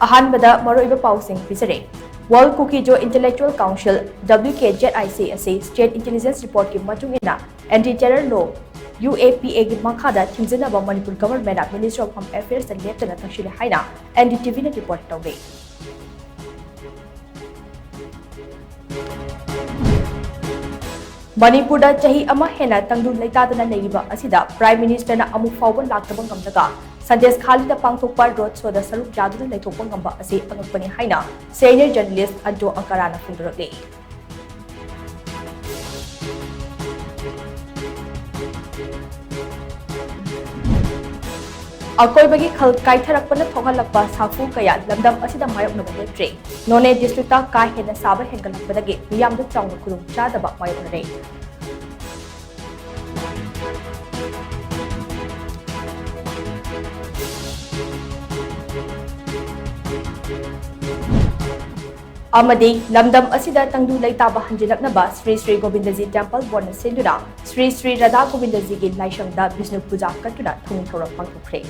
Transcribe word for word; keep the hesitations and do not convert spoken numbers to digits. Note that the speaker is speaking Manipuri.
ꯑꯍꯥꯟꯕꯗ ꯃꯔꯨꯑꯣꯏꯕ ꯄꯥꯎꯁꯤꯡ ꯄꯤꯖꯔꯦ꯫ World Kuki-Zo Intellectual Council, W K Z I C, ꯑꯁꯤ State Intelligence Report-ꯀꯤ ꯃꯇꯨꯡ ꯏꯟꯅ Anti Terror Law, U A P A-ꯒꯤ ꯃꯈꯥꯗ ꯊꯤꯡꯖꯤꯟꯅꯕ ꯃꯅꯤꯄꯨꯔ Government-ꯅ Ministry of Home Affairs-ꯇ ꯂꯦꯞꯇꯅ ꯇꯛꯁꯤꯜꯂꯦ ꯍꯥꯏꯅ N D T V-ꯅ report ꯇꯧꯔꯤ꯫ ꯃꯅꯤꯄꯨꯔꯗ ꯆꯍꯤ ꯑꯃ ꯍꯦꯟꯅ ꯇꯪꯗꯨ ꯂꯩꯇꯥꯗꯅ ꯂꯩꯔꯤꯕ ꯑꯁꯤꯗ Prime Minister-ꯅ ꯑꯃꯨꯛ ꯐꯥꯎꯕ ꯂꯥꯛꯇꯕ ꯉꯝꯂꯒ ꯁꯟꯗꯦꯁꯈꯥꯂꯤꯗ ꯄꯥꯡꯊꯣꯛꯄ road show-ꯗ ꯁꯔꯨꯛ ꯌꯥꯗꯨꯅ ꯂꯩꯊꯣꯛꯄ ꯉꯝꯕ ꯑꯁꯤ ꯑꯉꯛꯄꯅꯤ ꯍꯥꯏꯅ senior journalist Anto Ankara-ꯅ ꯐꯣꯡꯗꯣꯔꯛꯂꯤ꯫ ꯑꯀꯣꯏꯕꯒꯤ ꯈꯜ ꯀꯥꯏꯊꯔꯛꯄꯅ ꯊꯣꯛꯍꯜꯂꯛꯄ ꯁꯥꯐꯨ ꯀꯌꯥ ꯂꯝꯗꯝ ꯑꯁꯤꯗ ꯃꯥꯌꯣꯛꯅꯕ ꯂꯦꯞꯇ꯭ꯔꯤ꯫ ꯅꯣꯅꯦ district-ꯇ ꯀꯥ ꯍꯦꯟꯅ ꯁꯥꯕ ꯍꯦꯟꯒꯠꯂꯛꯄꯗꯒꯤ ꯃꯤꯌꯥꯝꯗ ꯆꯥꯎꯅ ꯈꯨꯗꯣꯡꯆꯥꯗꯕ ꯃꯥꯌꯣꯛꯅꯔꯦ꯫ ꯑꯃꯗꯤ ꯂꯝꯗꯝ ꯑꯁꯤꯗ ꯇꯪꯗꯨ ꯂꯩꯇꯥꯕ ꯍꯟꯖꯤꯜꯂꯛꯅꯕ ꯁ꯭ꯔꯤ ꯁ꯭ꯔꯤ ꯒꯣꯕꯤꯟꯗꯖꯤ Temple Board-ꯅ ꯁꯤꯟꯗꯨꯅ ꯁ꯭ꯔꯤ ꯁ꯭ꯔꯤ ꯔꯥꯙꯥ ꯒꯣꯕꯤꯟꯗꯖꯤꯒꯤ ꯂꯥꯏꯁꯪꯗ ꯕꯤꯁꯅꯨ ꯄꯨꯖꯥ ꯀꯠꯇꯨꯅ ꯊꯧꯅꯤ ꯊꯧꯔꯝ ꯄꯥꯡꯊꯣꯛꯈ꯭ꯔꯦ꯫